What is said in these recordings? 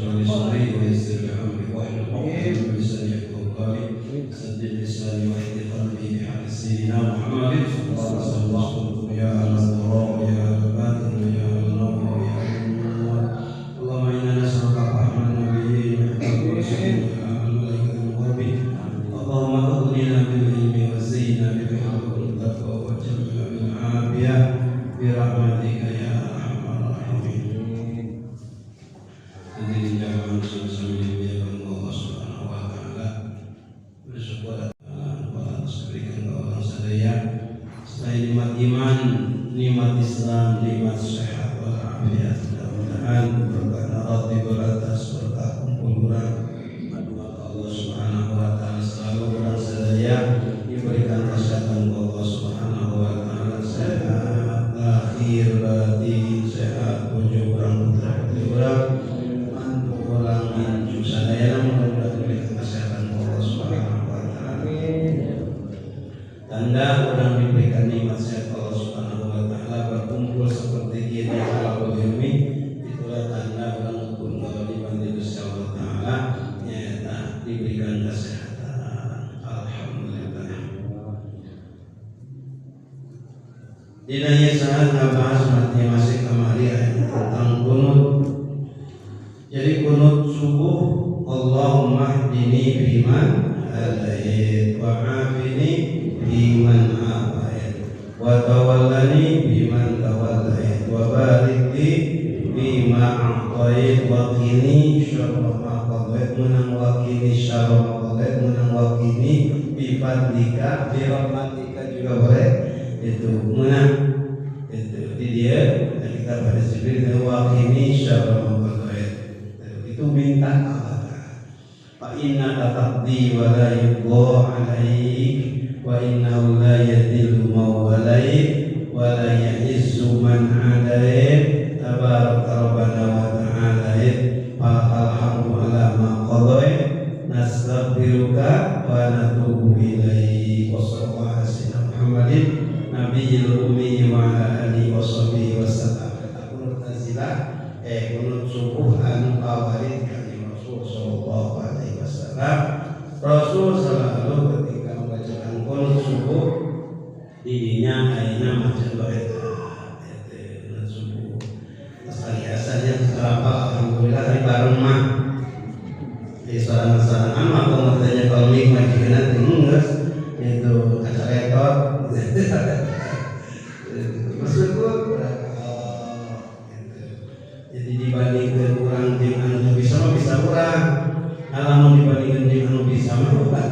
shrah li sadri wa yassir li amri wahlul 'uqdatam min lisani yafqahu qawli. Saddid lisani wahdi qalbi bihaqqi sayyidina Muhammadin sallallahu alaihi wasallam. Ya Allah, ya al-batin, ya al-nawr, ya al-nur. Allahumma inna nas'aluka rahmatan nabiyyin wa hubban rasulin wa al-malaikatil muqarrabin. Allahumma aghnina bil ilmi wa zayyinna bil hilmi wal taqwa wa jamilna bil afiyah bi rahmatika ya arhamar rahimin. Hadirin jamaah muslimin dimuliakan Allah Subhanahu wa taala. Bersyukur atas diberikan ke orang sadaya selain nikmat iman, nikmat Islam, nikmat sehat wal afiat. Mudah-mudahan berkah ratibul atas berkah kumpul urang. Doa Allah Subhanahu wa taala selalu urang sadaya diberikan kesehatan Allah Subhanahu wa taala, sehat lahir batin, sehat bojo urang, putra putri urang, mantu urang, incu sadaya mudah-mudahan diberikan kesehatan Allah Subhanahu wa taala. Tanda orang diberikan nikmat sehat Allah Subhanahu wa taala berkumpul seperti ini talabul ilmi, itulah tanda orang pun kalau dibantu Gusti Allah taala nyata diberikan kesehatan. Alhamdulillah. Dina ieu saat ngabahas mati masih kamari aya tentang kunut. Jadi kunut subuh, Allahumma hdini fiman hadait wa afini fiman afait wa tawallani biman tawallait wa barik li bima a'tait wa qini syarra ma qadait, menang wa qini syarra ma qadait, menang wa qini bi fadlika bi rahmatika juga boleh itu menang itu di dia dan kita pada Jibril wa qini syarra ma qadait itu minta Allah. Fa innaka taqdi wa la yuqda alaik wa innahu la yadhillu man walait wa la ya'izzu man adait, tabaraka rabbana wa ta'ala, falakal hamdu ala ma qadait, nastaghfiruka wa natubu ilaik. Wa sallallahu ala sayyidina Muhammadin nabiyil ummi wa ala alihi wa sahbihi wasallam. Kunut nazilah kunut subuh anu kawarid kanjeng Rasul sallallahu alaihi wasallam. Rasul selalu ketika membacakan kunut subuh didinya ayeuna maca doa eta kunut subuh. Sekali asalnya terapal alhamdulillah hari bareng mah. Di sorangan-sorangan mah kalau tanya kalau mik majikan geus itu kacaretot. Bersyukur gitu. Jadi dibandingkan urang jeung anu bisa mah bisa urang. Lamun dibandingkan jeung anu bisa mah bukan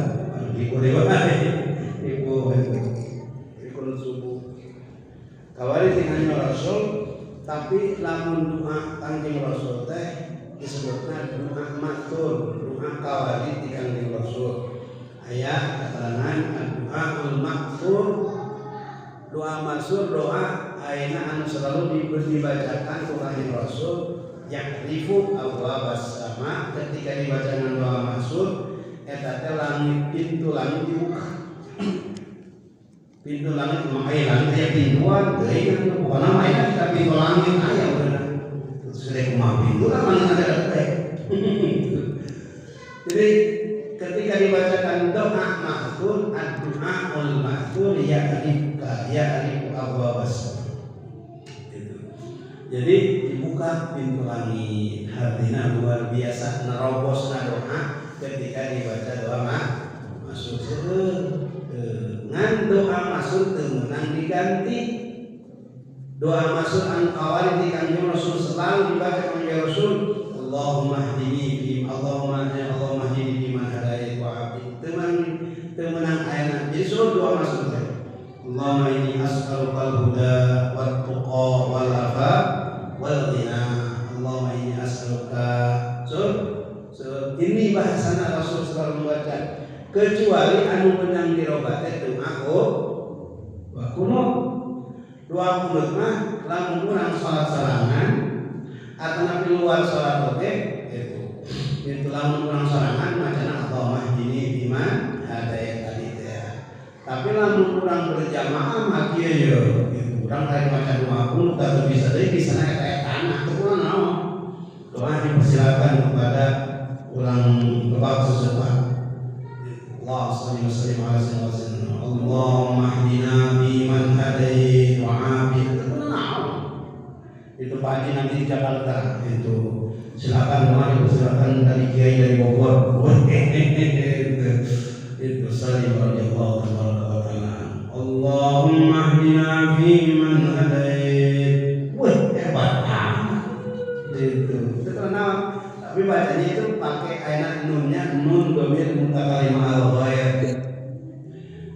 ibu dewa ibu itu kunut subuh. Kawari dengan Rasul, tapi lamun doa Kanjeng Rasul teh disebutna doa matur, doa kawari di Kanjeng Rasul. Aya keterangan doaul maksur, doa maksur doa ayeuna anu selalu dibacakan ku Kanjeng Rasul yakrifu abwabas sama. Ketika dibacakan doa maksur eta teh langit, pintu langit dibuka. Pintu langit mah aya langit aya pintuan teuing atuh pokona mah aya kita pintu langit aya bener. Terus gede kumaha pintu lah langit ada gede. Jadi ketika dibacakan doa maksur, ad-du'aul maksur ya arifu abwabas. Gitu. Jadi dibuka pintu langit, artinya luar biasa nerobosna doa ketika dibaca doa masuk. Ngan doa masuk teu meunang diganti. Doa masuk anu kawari di Kanjeng Rasul selalu dibaca Kanjeng Rasul, Allahumma hdini fi Allahumma ya Allahumma hdini fi man hadait wa abdi. Teu meunang ayana. Jadi suruh doa masuk teh. Allahumma inni as'aluka al-huda wat tuqa wal afa wal ghina. Allahumma inni as'aluka. So, ini bahasana Rasul selalu membaca. Kecuali anu menang dirobat teh doa kunut. Doa kunut mah lamun urang salat sorangan atau napi luar salat oge itu. Itu lamun urang sorangan macana Allahumma hdini fiman hadait tadi teh. Tapi lamun urang berjamaah mah kieu ye, itu urang rek maca doa kunut teu bisa deui bisa eta-etana teu kunaon. Doa dipersilakan kepada ulang lebak sesepuh. Allah salli wa sallim ala sayyidina Allahumma hdina fi man hadait wa afina. Itu pagi nanti di Jakarta itu. Silakan doa dipersilakan dari kiai dari Bogor. Itu salli radhiyallahu tabaraka wa taala. Allahumma hdina fi man hadait. Wah, hebat amat. Itu. Itu karena tapi bacanya itu pakai ayat nunnya nun dhamir mutakalim al-ghair.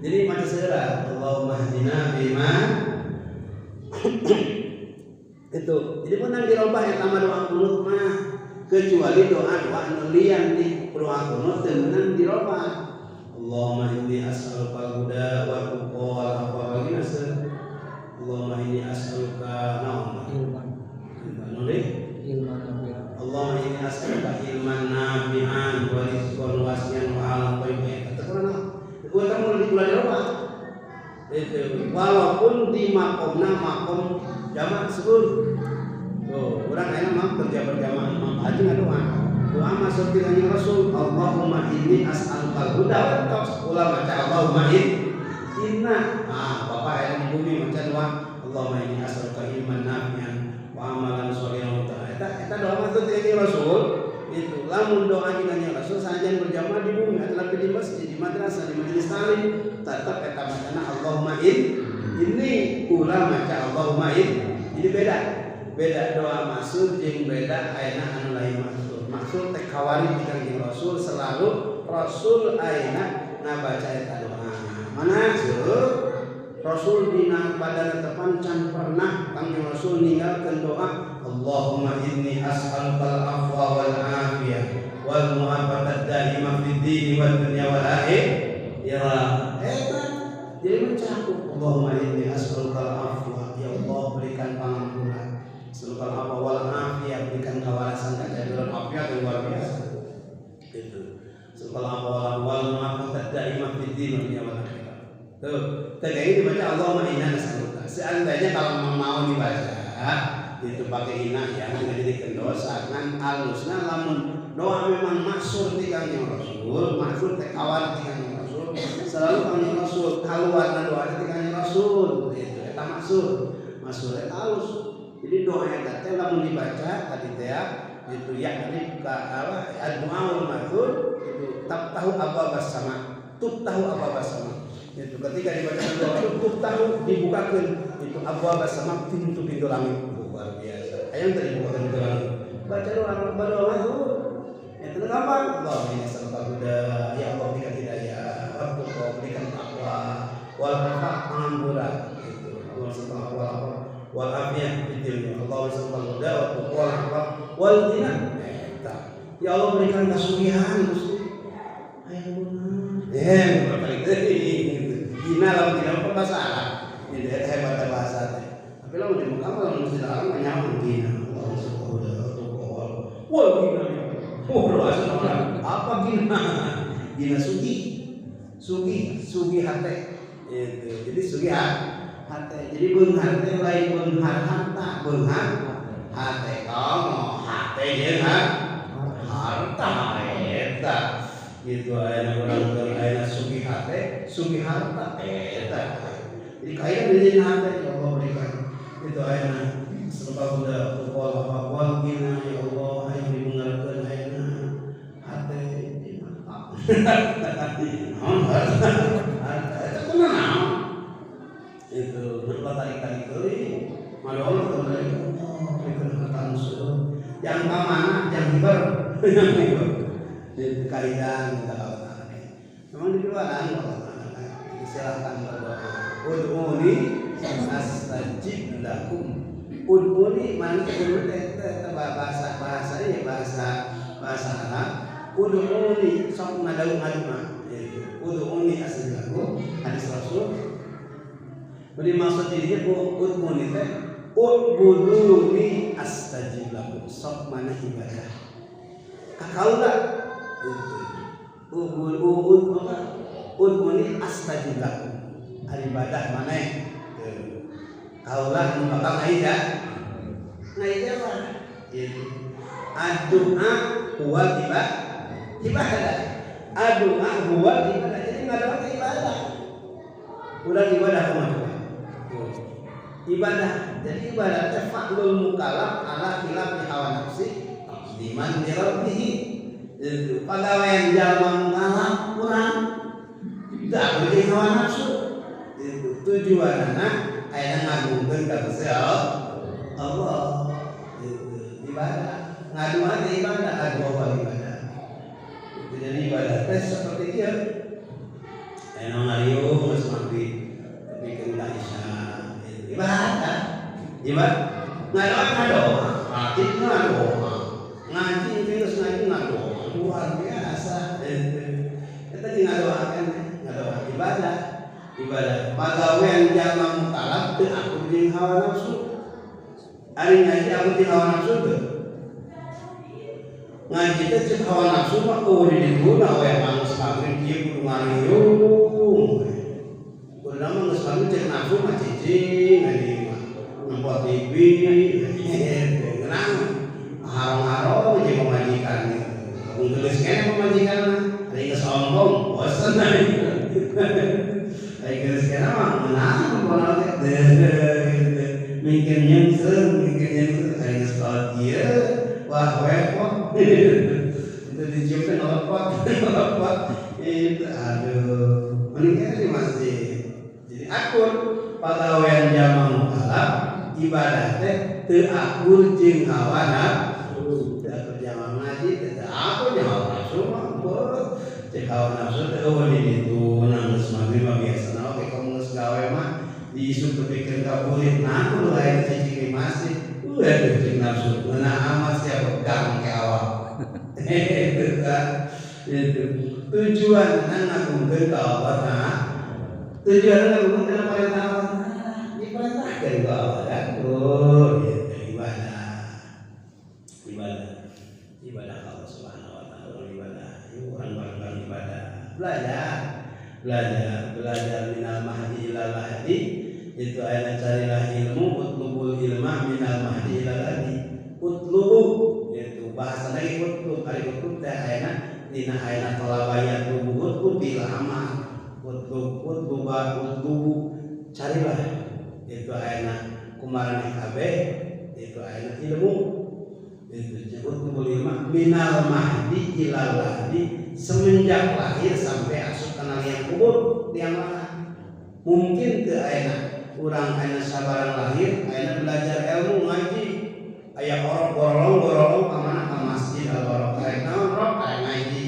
Jadi maca segera Allahumma hdina fi man itu. Jadi menang dirobah yang tambah doa kunut mah, kecuali doa-doa nu lian di doa kunut teu meunang dirobah. Allahumma inni as'aluka al-huda wal tuqa wal afwa wal ghina. Allahumma inni as'aluka naon? Ilman. Ilman nafi'an. Allahumma inni as'aluka ilman nafi'an wa rizqan wasi'an wa amalan thayyiban. Eta kunaon? Urang mun ulah dirobah. Itu walaupun di makomna makom jamaah sebelum tuh orang ayeuna mah kerja berjamaah mah haji ngadoa doa masuk di kanjeng Rasul Allahumma inni as'aluka al-huda wat taqwa ulah maca Allahumma inna bapak ayeuna di bumi maca doa Allahumma inni as'aluka ilman nafi'an wa amalan sholihan eta eta doa masuk di kanjeng Rasul itu lamun doa di kanjeng Rasul sanajan berjamaah di bumi atau di masjid di madrasah di majelis taklim tetap eta macana Allahumma ini ulah maca Allahumma ini beda beda doa masuk jeung beda ayeuna anu lain maksud maksud teh kawari di kanjeng Rasul selalu Rasul ayeuna ngabaca eta doa mana seueur Rasul dina badan tepan can pernah kanjeng Rasul ninggalkeun doa Allahumma inni as'aluka al-afwa wal afiyah wal mu'afatad daimah fid dini wad dunya wal akhirah. Eta jadi mencakup Allahumma inni as'aluka al-afwa, ya Allah berikan pangampuran. As'aluka al-afwa wal afiyah, berikan kewarasan kajaduran afiyah yang luar biasa. Itu. As'aluka al-afwa wal mu'afatad daimah fid dini wad dunya wal akhirah. Tuh, tadi dibaca Allahumma inna nas'aluka. Seandainya kalau mau dibaca itu pakai inna ya, nggak jadi dosa kan alusna lamun doa memang maksud di kanjeng Rasul, maksud teh kawan di kanjeng Rasul, selalu kanjeng Rasul kaluarna doa di kanjeng Rasul itu eta maksud. Maksud eta alus. Jadi doa eta teh lamun dibaca tadi teh itu ya tadi apa doa maksud itu tahu apa sama, tub tahu apa sama. Itu ketika dibaca doa itu tub tahu dibukakeun itu abwab sama pintu-pintu langit. Luar biasa. Ayam tadi bukakeun pintu langit. Baca doa berdoa maksud. Itu gampang. Allah ini as'aluka huda, ya Allah berikan hidayah, wa tuqa berikan takwa, wal afa pangampura gitu. Allah subhanahu wa ta'ala wal afiyah fid dunya. Allah as'aluka huda wa tuqa wal afa wal ghina. Eta. Ya Allah berikan kasugihan Gusti. Aya beunang. Balik deui gitu. Gina lamun tidak bahasa Arab. Ini hebat bahasa teh. Tapi lamun di Mekah lamun Masjidil Haram mah nyaman gina. Allah as'aluka huda wa tuqa wal ghina. Oh, apa gina? Gina sugi, sugi, sugi hate. Itu. Jadi sugi hate. Jadi beunghar teh lain beunghar harta, beunghar hate. Kamu hate jeung harta eta. Gitu ayeuna urang keur ayeuna sugi hate, sugi harta eta. Jadi kaya beli hate ya Allah berikan. Itu ayeuna sebab udah tuqal apa wal gina ya Allah ayo dibengarkeun ayeuna hate mantap. Naon harta eta kunaon? Itu berbuat tarik-tarik deui. Malah Allah berikan harta anu seueur. Yang ka mana yang hibar. Yang hibar. Di kaidan kita katakan. Memang di luaran Allah Ta'ala. Jadi silakan berdoa. Ud'uni astajib lakum. Ud'uni mana ud'uni teh bahasa bahasanya ya bahasa bahasa Arab. Ud'uni sok ngadau-ngadua. Ud'uni astajib lakum hadis Rasul. Jadi maksud dirinya ud'uni teh ubuduni astajib lakum. Sok mana ibadah. Kakaula ud'uni astajib lakum. Ari ibadah maneh. Kaulah nu bakal ngaida. Ngaida apa? Gitu. Ad-du'a huwa ibadah. Ad-du'a huwa ibadah. Jadi ngadoa teh ibadah. Urang ibadah kumaha? Ibadah. Jadi ibadah teh fa'lul mukallaf ala khilafi hawa nafsi liman li rabbih. Itu pagawean jalma mukallaf urang teu akur hawa nafsu. Itu tujuanna aya ngagungkeun ka Gusti Allah. Itu ibadah. Ngadoa teh ibadah, adoa ibadah. Itu jadi ibadah teh seperti ieu. Aya ngariung geus maghrib tapi ka isya. Ibadah. Ibadah. Ngadoa ngadoa, akid ngadoa. Ngaji geus ngaji ngadoa. Luar biasa. Eta jeung ngadoakeun, ngadoa ibadah. Ibadah. Pagawean jalma mukallaf teu akur jeung hawa nafsu. Ari ngaji akur jeung hawa nafsu teu? Ngaji teh ceuk hawa nafsu mah eueuh di dituna we geus maghrib kieu kudu ngariung. Kudu mah geus maghrib ceuk nafsu mah cicing ngaji mah. Nempo TV gitu. Ngeunang harong-harong jeung pamajikan gitu. Geus keneh pamajikan mah ari geus sombong bosen ari. Ari geus keneh mah ngeunang pola teh gitu. Mingkeun nyeungseung, mingkeun nyeungseung ari geus kolot ieu wah repot. Itu dicium teh ngelepot, ngelepot. Itu aduh, mending keneh di masjid. Jadi akur pagawean jalma mukallaf ibadah teh teu akur jeung hawa nafsu. Teu akur jalma ngaji teu akur jeung hawa nafsu mah beuh. Ceuk hawa nafsu teh eueuh di ditu nang geus maghrib mah biasana oge kamu geus gawe mah diisuk tepikeun ka burit nah kudu aya cicing di masjid. Aduh ceuk nafsu ngeunah amat sia begang ke awak. Itu kan. Itu tujuan ngagungkeun ka Allah nah. Tujuan ngagungkeun kana perintah Allah. Diperintahkeun ka Allah kan. Oh, gitu ibadah. Ibadah. Ibadah Allah Subhanahu wa taala ibadah. Ieu urang bareng-bareng ibadah. Belajar, belajar, belajar minal mahdi ilal lahdi. Itu ayat carilah ilmu, utlubul ilma minal mahdi ilal lahdi. Utlubu itu bahasa lagi utlub, ari utlub teh ayana dina ayana talabaya tubuh utlub bil amal. Utlub, utluba, utlubu, carilah itu ayana kumaraneh kabeh itu ayana ilmu. Itu utlubul ilma minal mahdi ilal lahdi, semenjak lahir sampai asup kana liang kubur, liang lahat. Mungkin teu ayana urang ayana sabarang lahir ayana belajar ilmu ngaji aya orok gorolong-gorolong ka mana ka masjid al barokah rek naon rok aya ngaji.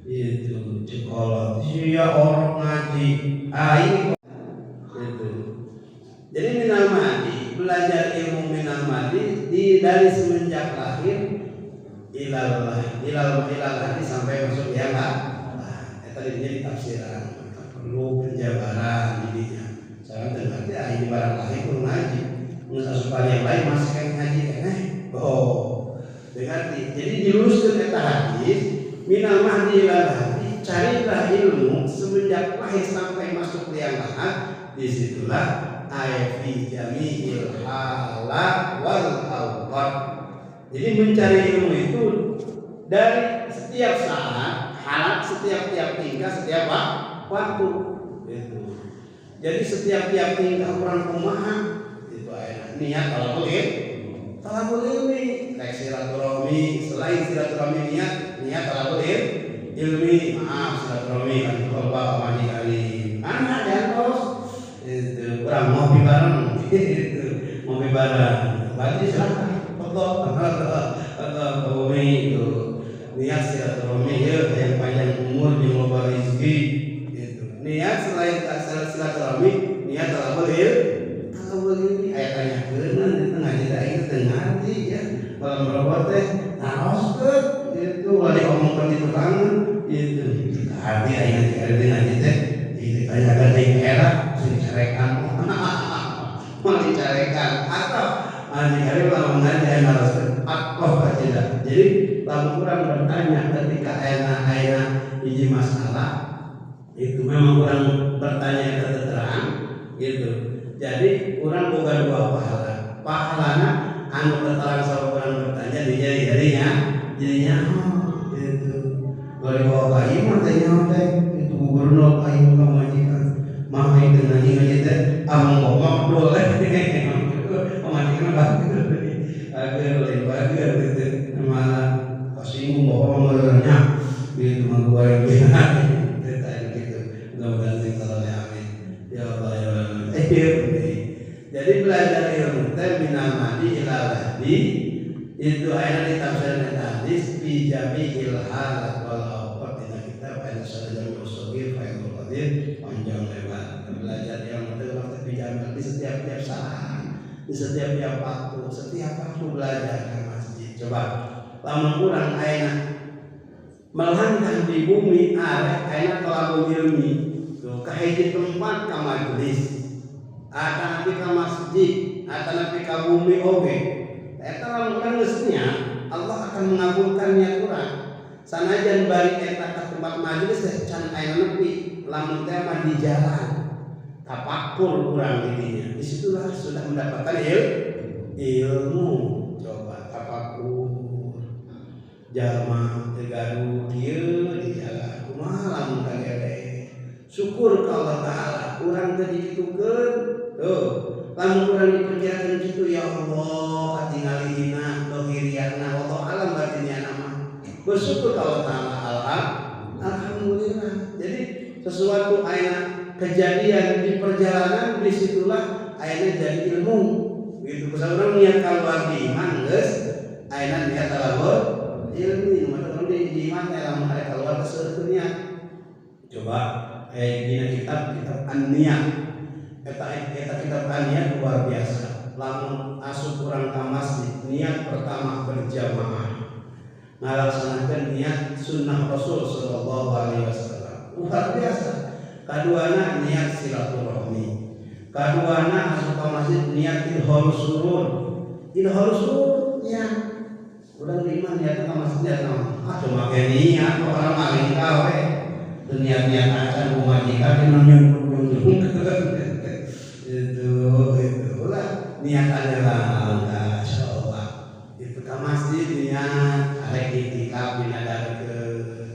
Itu ceuk kolot sia orok ngaji aing itu. Jadi minal mahdi, belajar ilmu minal mahdi di dari semenjak lahir ilal ilal ilal lahdi sampai masuk liang lahat. Eta dinya ditafsiran, perlu penjabaran didinya. Soalnya teu ngarti aya barang lahir kudu ngaji. Geus asupan yang lain masih kayak ngaji keneh. Oh, teu ngarti. Jadi diluruskeun eta hadis minal mahdi ilal lahdi, carilah ilmu semenjak lahir sampai masuk liang lahat, disitulah ay fi jami'il halat wal awqat. Jadi mencari ilmu itu dari setiap saat, halat, setiap tiap tingkah, setiap waktu. Gitu. Jadi setiap tiap tingkah orang kumaha itu aya niat talabul ilmi, talabul ilmi, rek silaturahmi, selain silaturahmi niat, niat talabul ilmi, maaf silaturahmi kan kolba pamajikan. Mana jantos itu urang ngopi bareng itu ngopi bareng. Berarti silakan foto atau bumi itu niat silaturahmi ya yang panjang umur jeung loba rezeki gitu. Niat selain silaturahmi niat talabul ilmi aya tanyakeun itu ngaji teh aing teu ngarti ya kalau merobot teh naroskeun itu balik omongkeun di tukang itu arti aing ngaji ngaji teh ditanyakeun deui era sing carekan mau dicarekan atau anjing hari lamun ngaji aya naroskeun atau tidak. Jadi lamun urang bertanya ketika ayeuna hiji masalah itu memang orang bertanya terang gitu. Jadi orang boga dua pahala. Pahalana anu terang sama orang bertanya dia jadinya jadinya oh itu bari bawa ka imah teh nyaho teh itu gubernur ka imah ka majikan mah aing teu ngaji ngaji teh ah ngomong boleh pamajikan bager bager lain bager gitu malah kasinggung bapak meureunnya gitu mah goreng gitu mudah-mudahan sing saleh amin ya Allah ya Allah. Jadi belajar ilmu teh minal madi ilal lahdi itu ayat di tafsir hadis bi jami'il halat wal awqat dina kitab ayat sadar usul faidul qadir panjang lebar. Belajar ilmu teh urang teh bi jami'il di setiap-tiap saat, di setiap-tiap waktu, setiap waktu belajar ke masjid. Coba lamun urang ayeuna melangkah di bumi arek ayeuna tolabul ilmi tuh ka hiji tempat ka majelis atanapi ka masjid atanapi ka bumi oge eta lamun urang geus niat Allah akan mengabulkan niat urang sanajan bari eta ka tempat majelis teh can aya nepi lamun teh mah di jalan tapakur urang di dinya disitulah sudah mendapatkan ilmu. Coba tapakur jalma teu gaduh kieu di jalan kumaha lamun kagede syukur ka Allah Ta'ala urang teh dikitukeun tuh lamun urang diperkirakeun kitu ya Allah katingali hina dohiriana wallahu alam batiniana mah bersyukur ka Allah Ta'ala alhamdulillah. Jadi sesuatu ayeuna kejadian di perjalanan disitulah ayeuna jadi ilmu gitu. Pasal urang niat kaluar di imah geus ayeuna niat talabur ilmu mata urang di imah teh lamun arek kaluar teh niat. Coba dina kitab kitab An-Niyat eta kitab An-Niyat luar biasa. Lamun asup urang ka masjid niat pertama berjamaah ngalaksanakeun niat sunnah Rasul sallallahu alaihi wasallam luar biasa. Kaduana niat silaturahmi, kaduana asup ka masjid niat idhar surur, idhar surur niat urang di imah niat ka masjid niat naon ah cuma make niat urang maling kawe niat-niat acan pemajikan nyundung-nyundung itu lah niat adalah insyaallah itu ka masjid niat arek itikaf dinadarkeun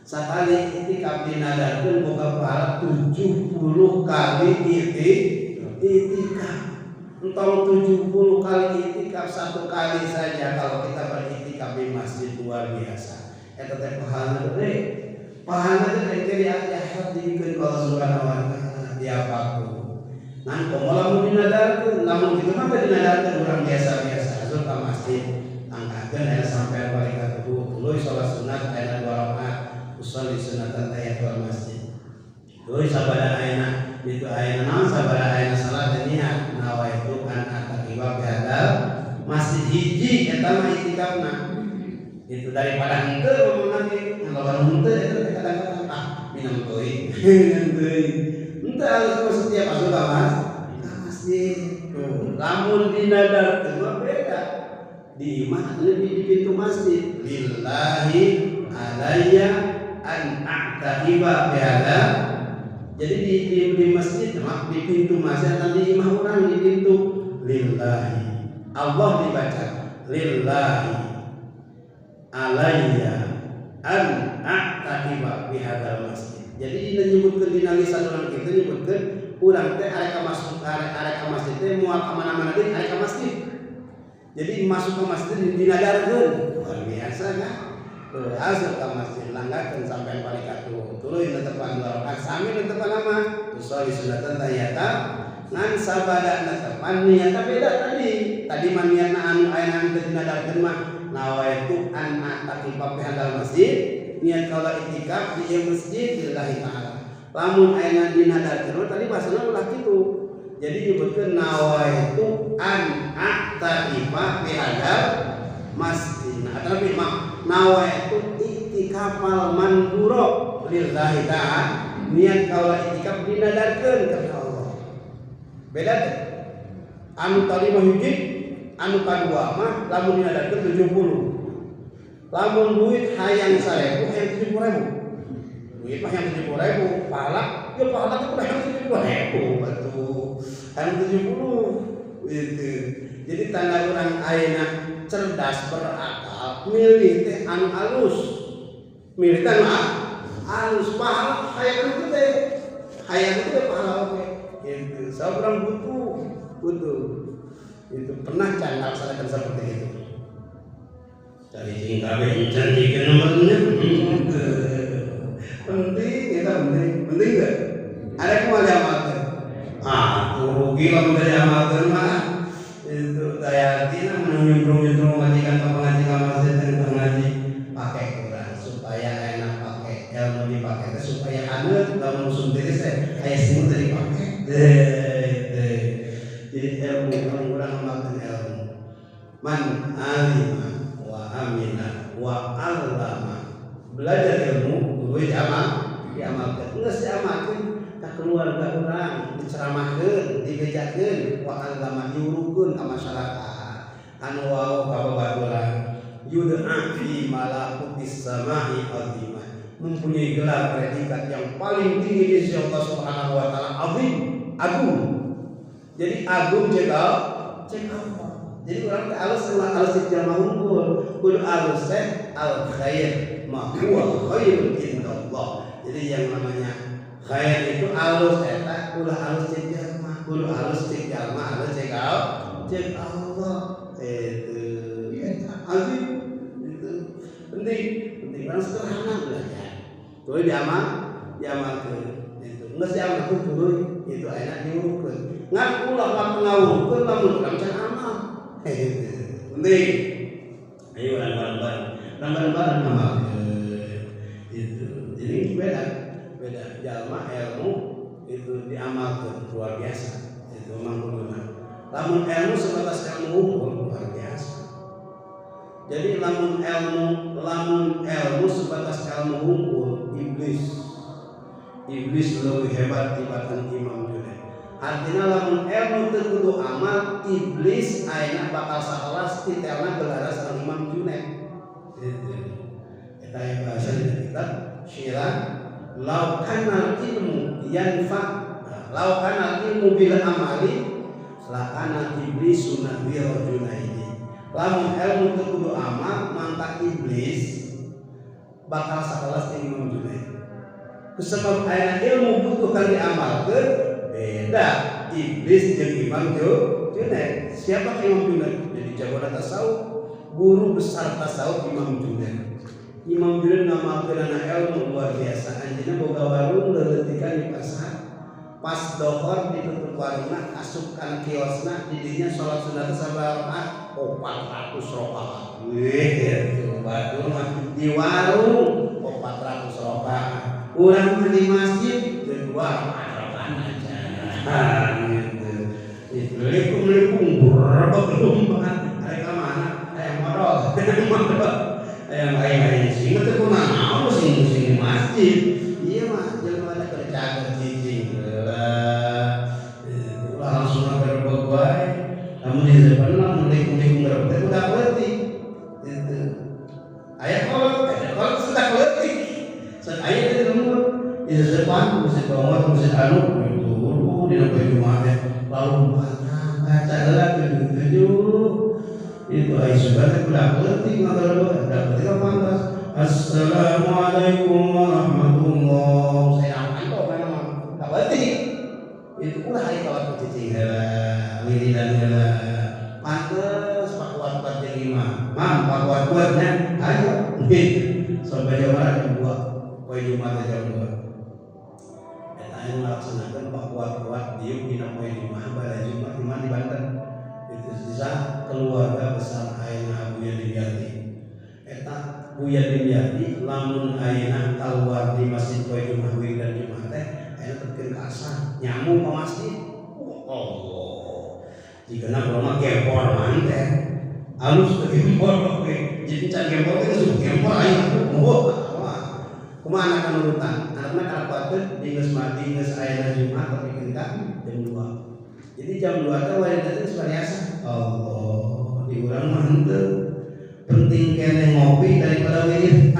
sakali itikaf dinadarkeun boga pahala 70 kali itikaf. Entong 70 kali itikaf satu kali saja kalau kita beritikaf di masjid luar biasa eta teh pahalana gede. Pahala itu dari akhirat diberikan Allah Subhanahu wa taala tiap waktu. Ngan komo lamun dinadarkeun, lamun kitu mah teu dinadarkeun urang biasa-biasa asup ka masjid, angkakeun aya sampean balik ka tubuh, tuluy salat sunat aya 2 rakaat, usolli sunatan tahiyatul masjid. Tuluy sabada ayeuna ditu ayeuna naon sabada ayeuna salat niat nawaitu an ataqiwa bihadzal masjid hiji eta mah itikafna. Itu daripada henteu ngomong lagi ngelawan henteu itu kadang-kadang ah minum teuing minum teuing henteu harus setiap asup ka masjid tuh lamun dinadarkeun mah beda di imah lebih di pintu masjid lillahi alayya an a'taqiba bihadza. Jadi di masjid mah di pintu masjid atau di imah urang di pintu lillahi Allah dibaca lillahi alayya an a'taqiba bihadzal masjid. Jadi dina nyebutkeun dina lisan urang kitu nyebutkeun urang teh arek ka masuk arek ka masjid teh moal ka mana-mana deui arek ka masjid. Jadi masuk ke masjid dinadarkeun luar biasa kan. Tuh asup ka masjid langgakeun sampean balik ka tuh. Tuluy netepan dua rakaat sami netepan mah usolli sunatan tahiyata ngan sabada netepan niatna beda tadi. Tadi mah niatna anu aya teu dinadarkeun mah nawaitu an a'taqifa bihadzal masjid niat kalau itikaf di masjid lillahi ta'ala. Lamun ayeuna dinadarkeun tadi bahasana ulah kitu. Jadi nyebutkeun nawaitu an a'taqifa bihadzal masjid. Nah, tapi mah nawaitu iktikafal manduro lillahi ta'ala niat kalau itikaf dinadarkeun ka Allah. Beda teh. Anu tadi mah hiji anu kadua mah lamun dinadarkeun 70. Lamun duit hayang 1000 hayang 70.000. Duit mah hayang 70.000, pahala ya pahala teh kudu hayang 70.000 atuh. Hayang 70 itu. Jadi tanda orang ayeuna cerdas berakal milih teh anu alus. Milih teh anu alus pahala hayang itu teh. Hayang itu teh pahala oge. Gitu. Sebab orang butuh. Itu pernah can laksanakan seperti itu. Cari cing kabeh encan jikeun nomornya. Penting, itu penting. Penting enggak? Ada kumaha diamalkeun? Ah, rugi lamun teu diamalkeun mah. Itu daya tina mun nyemprung-nyemprung majikan ka pengaji ka masjid teh ngaji pake Quran supaya enak pake ilmu dipake teh supaya haneut lamun musim tiris teh aya sing teu dipake. Jadi ilmu urang ngamalkeun ilmu. Man alima wa amina wa allama. Belajar ilmu kudu diamalkeun. Geus diamalkeun ka keluarga urang diceramahkeun, dibejakeun, wa allama diurukeun ka masyarakat. Anu wau ka babaturan yud'a fi malakutis sama'i azimah. Mempunyai gelar predikat yang paling tinggi di sisi Allah Subhanahu wa taala, azim, agung. Jadi agung cek Allah. Jadi urang teh alus alus cek jalma unggul, kudu alus teh al khair, ma huwa khairun indallah. Jadi yang namanya khair itu alus eta ulah alus cek jalma, kudu alus cek jalma, alus cek Allah. Itu eta azim itu penting, penting urang sederhana belajar. Tuluy diamalkeun itu. Geus diamalkeun tuluy itu ayeuna diurukeun. Ngan ulah ngawurukeun lamun urang can amal. Penting. Ayo urang bareng-bareng. Urang bareng-bareng ngamalkeun. Itu. Jadi beda jalma ilmu itu diamalkeun luar biasa. Itu memang kuduna. Lamun ilmu sebatas ilmu hukum luar biasa. Jadi lamun ilmu sebatas ilmu hukum iblis lebih hebat dibanding Imam Junaid. Artinya lamun ilmu teu kudu amal, iblis ayeuna bakal sakelas titelna gelarna sareng Imam Junaid. Eta aya bahasa di kitab Syirah, lau kanal ilmu yanfa, lau kanal ilmu bil amali lakana iblis sunadhira Junaidi. Lamun ilmu teu kudu amal, mangka iblis bakal sakelas jeung Imam Junaid. Kusabab ayeuna ilmu butuh kan diamalkeun, beda iblis jeung Imam Junaid. Siapa Imam Junaid? Jadi jagoan tasawuf, guru besar tasawuf Imam Junaid. Imam Junaid ngamalkeun ilmu luar biasa. Anjeunna boga warung leuleutikan di pasar. Pas dohor ditutup warungna, asup kana kiosna, di dinya salat sunat sabaraha rakaat? 400 rakaat. Wih, gitu batur mah di warung 400 rakaat. Urang mah di masjid 2 rakaat aja. Gitu. Itu likum-likum berebek lumpat. Arek ka mana? Hayang modal. Hayang aing sing teu kunaon sing di masjid. Iya mah jelema ada kerja cicing lah. Ulah langsung gerebek wae. Lamun di depan lamun likum-likum gerebek teh udah leutik. Gitu. Aya kolot sudah leutik. Saat aya di lembur di depan masjid bangun masjid anu itu dina poe Jumat teh lalu baca heula 7 itu aya sugan teh udah leutik ngagerebek udah leutik pantas. Assalamualaikum warahmatullahi. Saya nampak mana mah tak leutik. Itu ulah hari kalau cicing heula wiridan heula pantes pakuat-kuat jeung imam. Mam pakuat-kuatnya ayo sampai jam 2 poe Jumat jam 2. Eta anu ngalaksanakeun pakuat-kuat dieu dina poe Jumat bala Jumat di mana di Banten. Itu sisa keluarga besar ayeuna Buya Dimyati. Eta Buya Dimyati lamun ayeuna keluar di masjid poe Jumat wiridan Jumat teh ayeuna tepikeun ka asar nyamuk ka masjid. Allah. Jigana urang mah gempor mah teh. Alus teh gempor oge. Jadi can gempor teh geus gempor ayeuna. Wah. Kumaha anak nurutan? Anakna karakuatkeun di geus mati geus ayeuna Jumat tepikeun ka jam 2. Jadi jam 2 teh waridan teh geus biasa. Allah, di urang mah henteu. Penting keneh ngopi daripada wirid.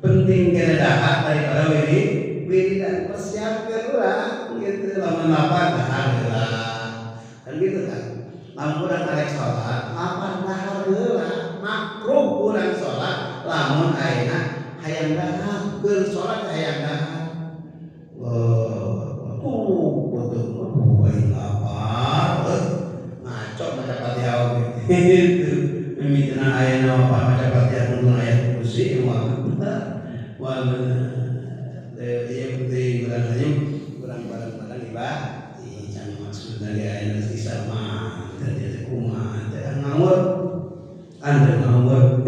Penting keneh dahar daripada wirid. Wiridan persiapkeun urang gitu lamun lapar dahar heula. Kan gitu kan. Lamun urang arek salat lapar dahar heula, makruh urang salat lamun ayeuna hayang dahar, keur salat hayang dahar. Tuh, aing lapar, ngaco maca Fatihah oge. Gitu. Mimitina ayeuna apa maca Fatihah nunggu ayat kursi moal bener. Moal bener. Ieu penting urang hayu urang bareng-bareng ibadah. Can maksud dari ayeuna sisa mah tadi kumaha teh ngawur. Anda ngawur.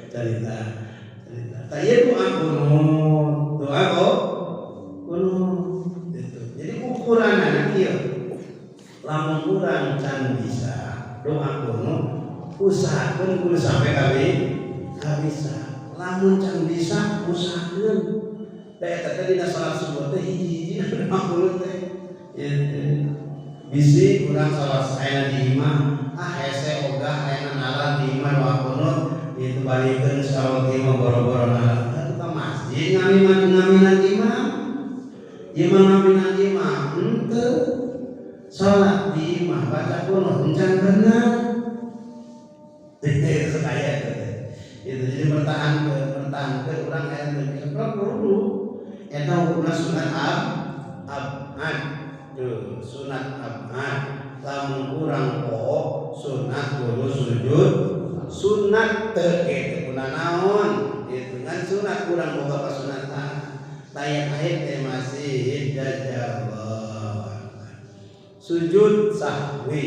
Cerita. Cerita. Tah ieu doa kunut. Doa kunut. Itu. Jadi ukuranana kieu. Lamun urang can bisa doa kunut, usahakeun kudu sampai kabisa. Lamun can bisa usahakeun. Da eta teh dina salat subuh teh hiji-hiji doa kunut teh. Bisi urang salat ayeuna di imah, ah hese ogah ayeuna nalar di imah doa kunut, itu balikeun salat imah boro-boro nalar. Atuh ka masjid ngaminan imam. Imam ngaminan imam henteu salat di imah baca kunut encan bener. Itu kaya itu. Itu jadi bertahan urang aya teu bisa kudu. Eta hukumna sunat abad. Tuh, sunat abad. Lamun urang poho sunat kudu sujud sunat teu kitu kuna naon itu kan sunat urang boga kasunatan. Tayat akhir teh masih dajjal. Sujud sahwi.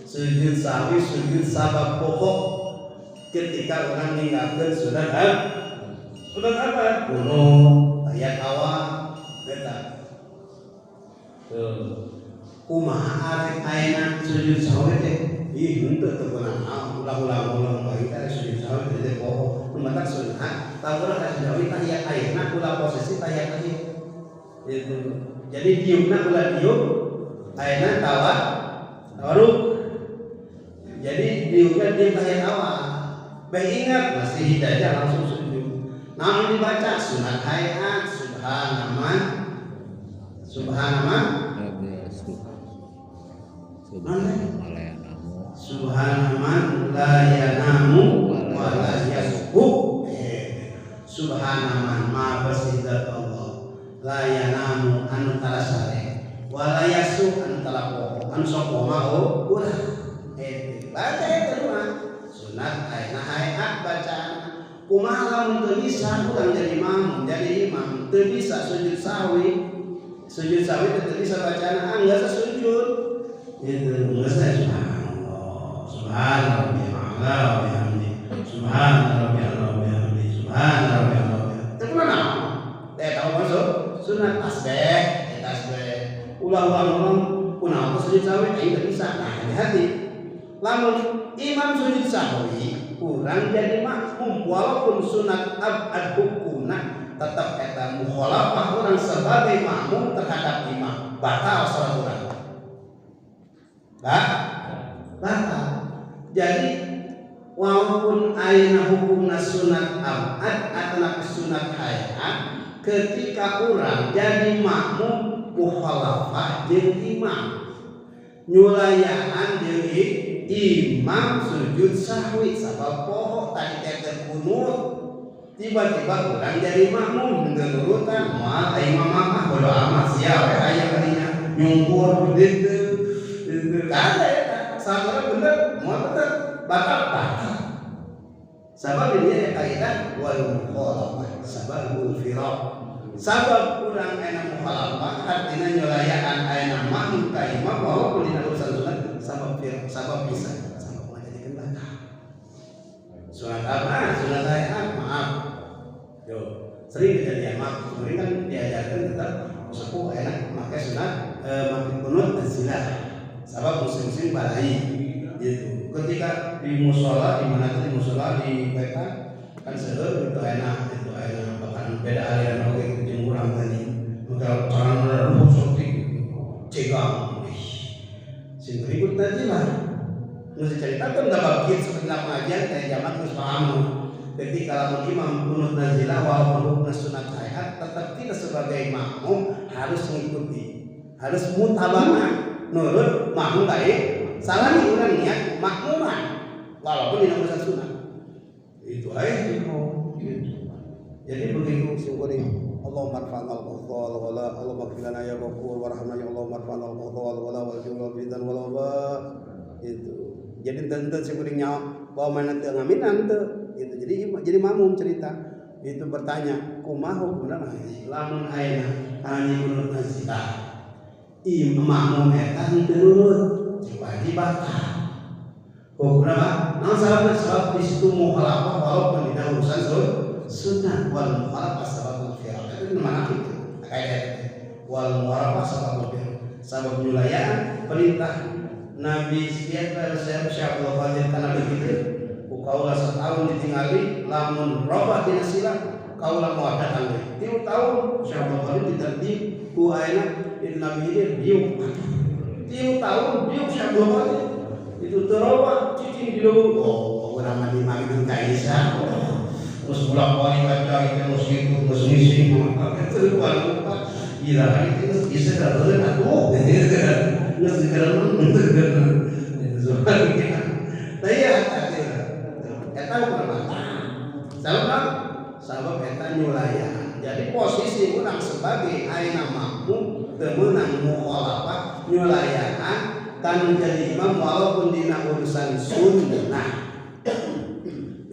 Sujud sahwi sujud sabab pokok ketika orang ninggalkeun sunat sunat apa? Kunut, tayat awal eta. Tuh. Kumaha arek ayeuna sujud sahwi teh? Ih henteu teu kunaon, ulah-ulah bae teh sujud sahwi teh poho. Nu matak sunat, lamun urang sujud sahwi tahiyat ayeuna ulah posisi tahiyat akhir. Itu. Jadi diukna ulah diuk ayeuna tawarruk. Jadi diukna diuk tahiyat awal. Bae ingat masih hidayah langsung sujud. Namun dibaca sunat hayat subhanaman subhanaman subhanaman la yanamu wa la yashu. Subhanaman ma bersih Allah la yanamu anu tara sare wa la yasu anu tara poho anu sok mah ulah. Baca eta mah sunat ayeuna hayat bacaan. Kumaha lamun teu bisa urang jadi imam, jadi imam teu bisa sujud sahwi. Sujud sahwi teu bisa bacaan geus sujud. Itu geus subhanallah, subhana rabbiyal a'la wa bihamdi, subhana rabbiyal a'la wa bihamdi, subhana rabbiyal a'la wa bihamdi. Teu kunaon? Teh tahu masuk sunat tasbih, tasbih. Ulah-ulah ngomong kunaon sujud sahwi aing teu bisa. Nah, hati-hati. Lamun imam sujud sahwi kurang jadi makmum walaupun sunat abad hukumna tetap eta mukhalafah orang sebagai makmum terhadap imam, batal salat urang. Batal. Jadi walaupun ayeuna hukumna sunat abad atau sunat hayat, ketika orang jadi makmum mukhalafah jeung imam, nyulayaan jeung imam sujud sahwi sabab poho tadi teh kunut, tiba-tiba orang jadi makmum henteu nurutan moal ai imam mah bodo amat sia we aya kadinya nyungkur gitu. Kada eta sabarna bener moal bener batal batal. Sabab ini kaidah wal mukhalafah sababul firaq. Sabab urang ayeuna mukhalafah artina nyulayaan ayeuna makmum ka imam walaupun dina urusan sunat sabab firaq sabab bisa sabab ngajadikeun batal. Sunat apa? Sunat hayat maaf. Yo, sering kejadian maaf. Sering kan diajarkan tetap sepuh enak make sunat make kunut nazilah. Sabab musim-musim balai gitu. Ketika di musola di mana di musola di peta kan seueur itu enak bahkan beda aliran oge gitu jeung urang tadi. Maka cara seperti cegang. Sing ribut nazilah. Nu diceritakan da bab kieu seperti pengajian teh jamak geus paham. Ketika lamun imam kunut nazilah walaupun hukumna sunat hayat tetap kita sebagai makmum harus mengikuti, harus mutabaah nurut makmum baik. Salah urang niat makmuman walaupun dina urusan sunnah. Itu aja. Jadi begitu syukurin. Allahumma arfa'na al-qadha wal wala, Allahumma ighfir lana ya ghafur warhamna ya Allah, arfa'na al-qadha wal wala wal jul wal fitan wal waba. Itu. Jadi tentu syukurin nyawa bahwa mana teu ngaminan teu. Itu. Jadi makmum cerita. Itu bertanya, kumaha hukumna lamun ayeuna kana kunut nazilah. Imam makmum eta henteu nurut, wajib batal. Hukumna mah naon sababna? Sabab di situ mukhalafah walaupun dina urusan sunnah wal mukhalafah sababul firaq. Itu mana itu? Kaidah wal mukhalafah sababul firaq. Sabab nyulayaan perintah Nabi sekian Syekh Abdul Qadir kana begitu. Kaula setahun ditinggali lamun robah dina sila kaula moal datang deui. 3 tahun Syekh Abdul Qadir ditertib ku ayeuna di Nabi Hidir diuk. 3 tahun diuk Syekh Abdul Qadir. Itu terobah cicing di leuweung. Oh, urang mah dimagikeun ka Isa. Terus bolak-balik baca itu terus gitu terus ngisi itu lupa gila itu bisa terus atuh geus dikerem itu tah ieu eta ukur sabab sabab eta nyulayan. Jadi posisi urang sebagai ayeuna makmum teu meunang mukhalafah nyulayan kan menjadi imam walaupun dina urusan sunnah.